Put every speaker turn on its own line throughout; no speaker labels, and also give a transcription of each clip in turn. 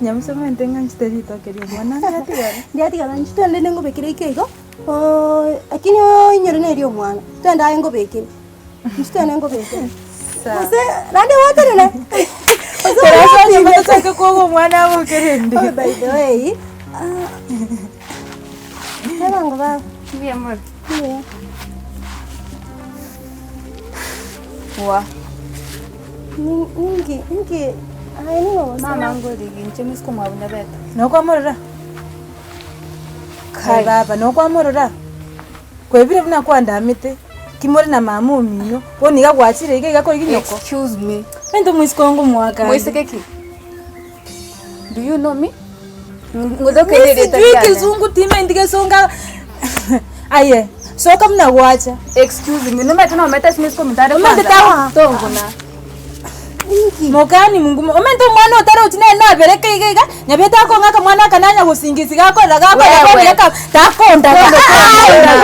Nyamusi omanyete ng'a nchete ritoke ria omwana ndiatigara.
Ndiatigara inche twende rende ngobekere eke igo, lakini oinyore na eria omwana, twende aye ngobekere, inche twende ngobekere.
Sawa.
Gose naende gwatenena gose
Ekero ase nyomba
gwatinde.
tochake kwoga omwana abokere ende.
Oh by the way, ebango baba.
Mbuya more.
Mbuya.
Wa.
Ninki ninki aye ning'o gose?
Mama ngorigi inche mosike omwabo Nyabeta.
Nokwamorora?
Kai.
Baba nokwamorora? Kwebire buna kwandamete, ki more na mama omino, bono iga gwachire iga iga korigia nyoko.
Excuse me.
Renta omoiseke onge omoakande.
Moiseke ki? Do you know me? Ng'otokeire
Mi
erieta
sijui
riane.
kizungu timaeti gesonga aye soka buna gwacha.
Excuse me, nomanyete nomanyete ase moiseke ominto are
Omanyete
kwanza?
ta-
Tonguna.
Ninki?
Mokani mungumo, omanyete omwana otarochi nere nabereka iga iga, nyabete akong'aka mwana aka nanya gosingisia gakorera gakorera
Wewe.
kobiaka takondaga.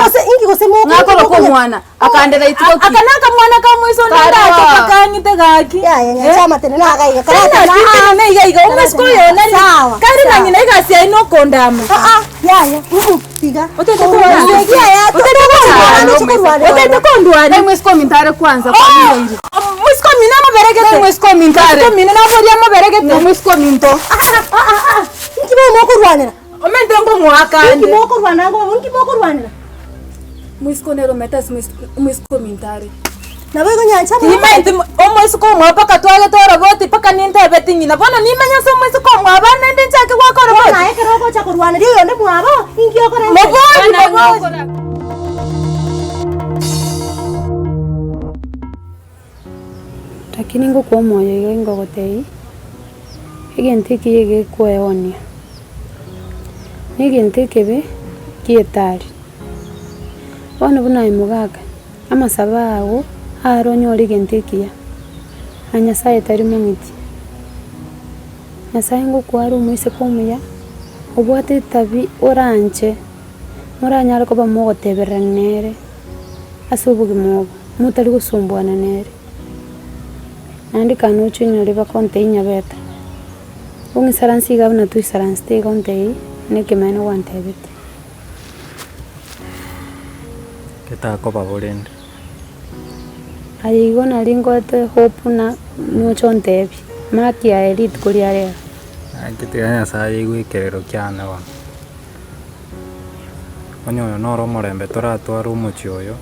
Gose inki gose moko
Ng'akoroka omwana, akandera isiko ki?
Aka nakamwana ka moiso onde
Karua.
ndache kakang'ite gaki.
Yaya nyancha amatene naga iga
Tari na iga iga omosike oyo nari
Sawa,
kare na
sawa.
ng'ina egasi yaye nokondama.
Ah ah, yaya, mm tiga.
Otete
Korwa- Yaya,
Otete kondwania.
Kai moiseke ominto are kwanza kwabire.
Moiseke omino amoberegete.
Moiseke ominto are.
Moiseke omino naboria amoberegete.
Moiseke ominto.
Inki bono mokorwanera?
Omanyete ngomoaka
Inki
ande.
mokorwana ngo inki mokorwanera?
Moiseke nere omanyete ase moiseke ominto are.
Nabo igo nyancha
Timaeti omoiseke omwabo mpaka twagete oroboti mpaka nintebeti ng'ina bono nimanye ase omoiseke omwabo ande naende nchake goaka
Bono
oroboti.
aye ekero ogocha korwaneria oyonde mwabo, inki okora inche?
Mobori mobori.
Lakini ngokwa omoyo iga ingogotebia, egento ekiya egekweonia, na egento ekebe kietari. Bono buna aye mogaka, amasabo ago are onyore egento ekiya, na Nyasaye tari mong'iti. Nyasaye ngokwa are omoiseke omuya, obwate etabi oranche, moranyare koba mogotebererania nere ase obogima obo. Motari gosumbuana nere. Naende kane oche onyore bakontebia nyabeta, ong'isaranse iga buna toisaransete iga ontebie nekemanyererio gwantebetie.
Getakoba bo rende.
Aye igo nari ngoete hope ng'a noche ontebie, mark yaye rituko ria rero.
Gaki tiga Nyasaye aigwe ekerero kiane bono. Onye oyo noro omorembe toratware omochie oyo,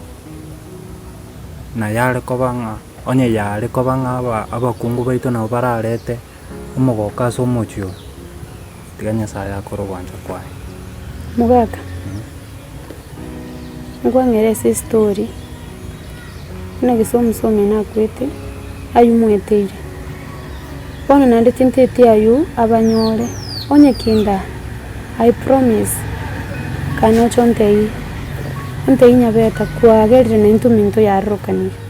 na yare koba ng'a onye yare koba ng'a aba abakungu baito nabo bararete omogoko ase omochie oyo, tiga Nyasaye akore ogwancha kwaye.
Mogaka, nkwang'ere ase estory, buna gese omosomi one akwete, aywo mweteire. Bono naende tinteti aywo abanyore, onye kinda I promise, kane oche ontebie, ontebie Nyabeta kwagerire naintwe ominto yarorokanire.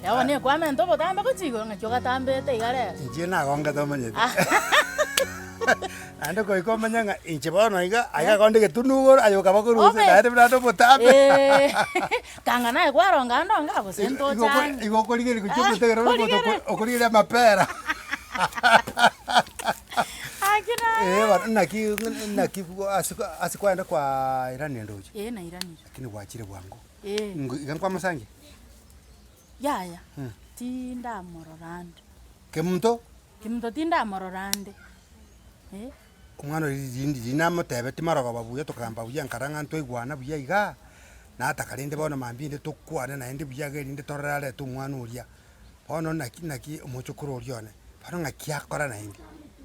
Yaani bono ekwamenta obotambe gochia igoro ng'aki ogatambete iga rero.
Inche nagongete omanyete. Naende goika omanye ng'a inche bono iga, aiga akonde egetunu igoro aye okaba korwa inse
Obe.
naende buna ande obotambe.
Kanga naye kwaronga ande onga gose
Igo
ntoche
oko
ang'e.
igo okorigereria gochia omote ekero ore omonto
Okorigereria.
oko okorigereria amapera.
Gaki naye.
Eh bono naki naki ase ase kwaenda kwairanire ndoche.
Ee nairanire.
Lakini gwachire bwango.
Ee.
Iga nkwamosangia?
Yaya, tindamorora ande.
Kemunto?
Kemunto tindamorora ande, eh.
Omwana oria rindi riria namotebetie marogoba buya tokagamba buya nkara ng'a ntwaigwana buya igaa, nataka rende bono mambia inde tokwane naende buya iga erinde torore arete omwana oria. Bono naki naki omochokoro oria one, bono ng'aki akora naende,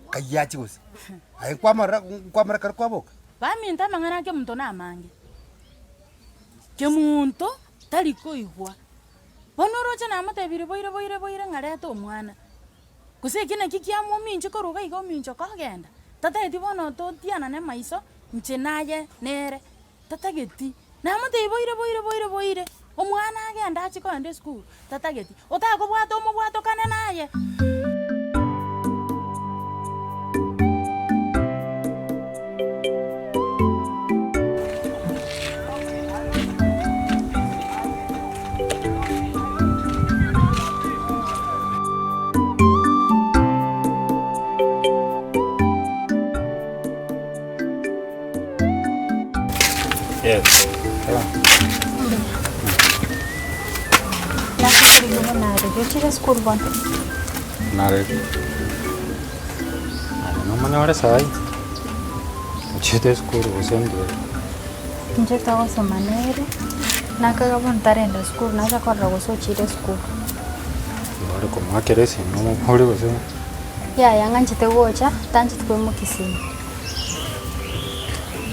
nkai achia gose? Aye nkwamorora nkwamorora ekero kwaboka?
Baminto amang'ana a kemunto namange, kemunto tari koigwa. Bono oroche namotebirie boire boire boire ng'a reta omwana, gose eki naki kiamominche korwa iga iga ominchoka ogenda, tatageti bono totianane maiso, inche naye nere, tatageti. Namotebia boire boire boire boire, omwana agende achie kogenda esukuru, tatageti. Otakobwata omobwatokane naye.
Yes. Nare. Aye nomonyore saii, ochiete esukuru gose ndire.
Inche togosoma nere, nakaga bono tarenda sukuru nacha korora gose ochire esukuru.
Igo ore komoakera esimi omobori gose.
Yaya ng'anchete gocha, tancheti koimokia esimi.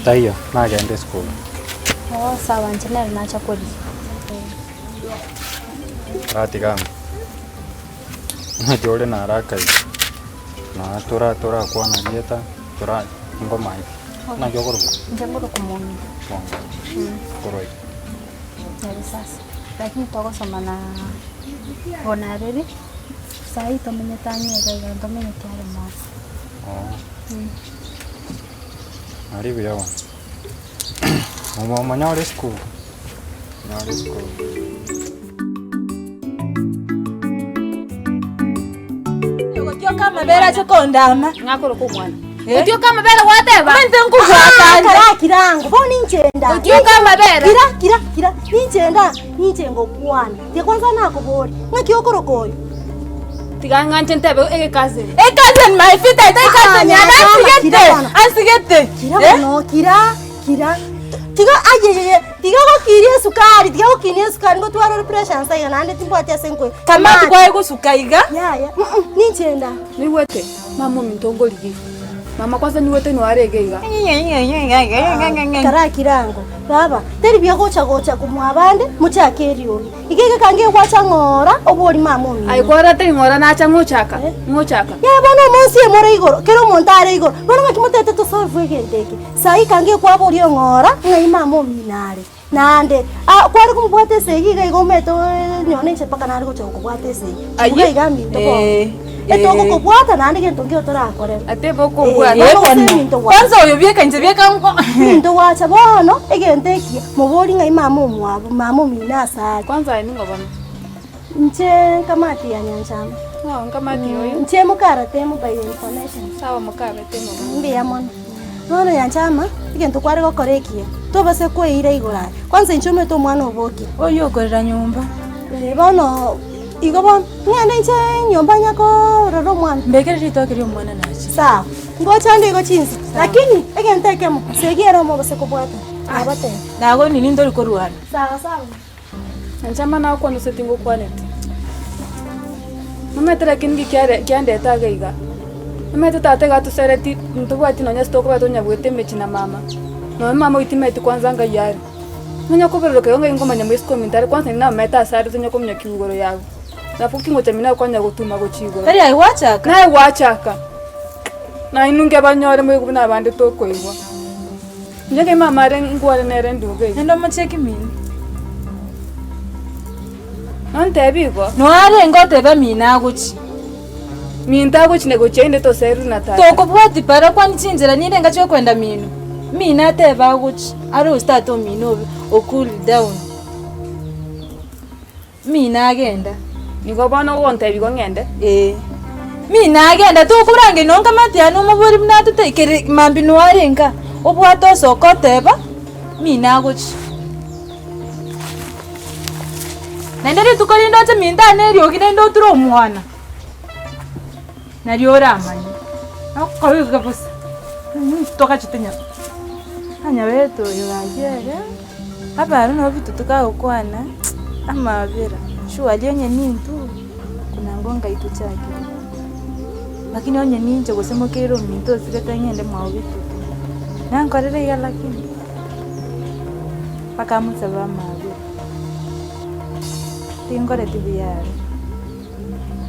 Taiyo, nagende esukuru.
Oo sawa inche nere nacha korigia.
Ratiga amo. Naki ore naro akaiga, nonya tora torakwana rieta, tora ngomaete. Naki okorokwa?
Inche nkorokwa Mong'ina.
Mong'ina. Korwa ime.
Nyabisasa. Lakini togosoma na Bonareri, saii tomenyete ang'e iga iga ntomenyeti are mono.
Oo. Aria buya bono. Omonyore esukuru, onyore esukuru.
Gotioka amabere ache kondama.
Ng'akoroka omwana. Gotioka amabere gwateba.
Omanyete nkobwata nde.
Kara kirango, bono ninche nda.
Gotioka amabere.
Kira, kira, kira, ninche nda, ninche ngokwana. Tiga kwanza nakoboria, ng'aki okoroka oyo?
Tiga ng'anche ntebe egekaseni.
Ecousin my feet aita ecousin yane ansigete, ansigete.
Kira bono, kira, kira. Tiga ayeyeye, tiga gokiria esukari, tiga gokinia esukari, ngotware ore pressure nsa iga naende timbwati ase nkoe.
Kamati kwaye gosuka iga.
Yaya, mm ninche nda.
Noigwete? Mama ominto ngorigie. Mama kwanza niigwete noare iga iga.
Kara kirango, baba, teri buya gocha gocha komwa abande, mochake eriogi. Iga egeka ngegwacha ng'ora, obori mama omino.
Aye kwarora tari ng'ora nacha ng'ochaka, ng'ochaka.
Yaya bono omonsi emore igoro, kera omonto are igoro, bono ng'aki motete tosolve egento eke? Saii kange ekwaboria ong'ora, ng'ai mama omino are. Naende, aa kware komobwata esegi iga iga omanyete nyone inche mpaka nare gocha gokobwata esegi.
Ayio.
Iga iga minto bono. Etogokobwata naende gento nkeiyo torakorere.
Atebe okobwata.
Eh, bono gose eminto gwacha.
Kwanza oyo bieka inche bieka nko.
Minto gwacha bono, egento ekiya, mobori ng'ai mama omwabo, mama omino ase are.
Kwanza aye ning'o bono?
Inche nkamati ya Nyanchama.
Oh, nkamati oyo.
Inche mokara temo by your information.
Sawa mokara temo bono.
Mbuya mono. Bono Nyanchama, egento kware gokora ekiya, tobase koeira igoro aye. Kwanza inche omanyete omwana obokire.
Oyio okorera nyomba.
Eh, bono igo bono, ng'ende inche nyomba nyakorora omwana.
Mbekere ritoke ria omwana nache.
Sawa, ngocha ande igo chinsa, lakini egento ekemo, segi ere omobase kobwata, nabatebia.
Nago nini ntori korwana.
Sawa sawa.
Inche amo nagokwana gose tingokwaneti. Nomanyete lakini nki kiare kiandeta iga iga, nomanyete tata iga atosereti ntobwati nonya ase tokoba tonyabwete emechie na mama, nonya mama oito timanyeti kwanza ngai are. Nonya koberoroka igo ngai nkomanya moiseke ominto are kwanza ninde namomanyete ase are tonya kominyokia igoro yago. Alafu kingocha mino akonya gotuma gochia igoro.
Tari aye gwachaka?
Naye gwachaka, nainwe nkebanyore moigwe buna abande tokoigwa. Inche nkai mama are nkwane nere nduga iga.
Naende omochie mino.
Nontebi igo.
Noarenge otebe mino agochia.
Minto agochia na gochia inde toserwe na tata.
Tokobwati para kwani chinchera ninde ngachia okoenda mino. Mino atebe agochia arosie tata omino obe o cool down. Mino agenda.
Nigo bono ogontebia igo ng'ende?
Ee. Mino agenda tokorangeria nonye nkamanyete yaani omobori buna atote kere mambia noare nka, obwate osoka oteba, mino agochia. Naende rituko rinde oche minto aye na eriogi naende oture omwana, nario oramanye, okoigwa bosa, togachete nya anyabete oyo gaki ere. Abaare nabo bitutu kagokwana amabera, surely onye nintwe kuna ngonga itochakire. Lakini onye ninche gose mokeire ominto osirete ng'ende mwao bitutu, nankorere iga lakini mpaka amosabe amabera. Tinkoreti buya are,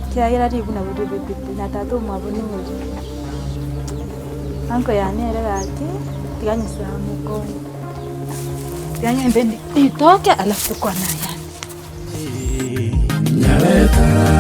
ekiagera ribu nabo ribe pi pi, na tata omwabo noria. Uncle yane ere gaki, tiga Nyasae amokonye. Tiga ng'ende ritoke alafu tokwane ayande.
Nyareta.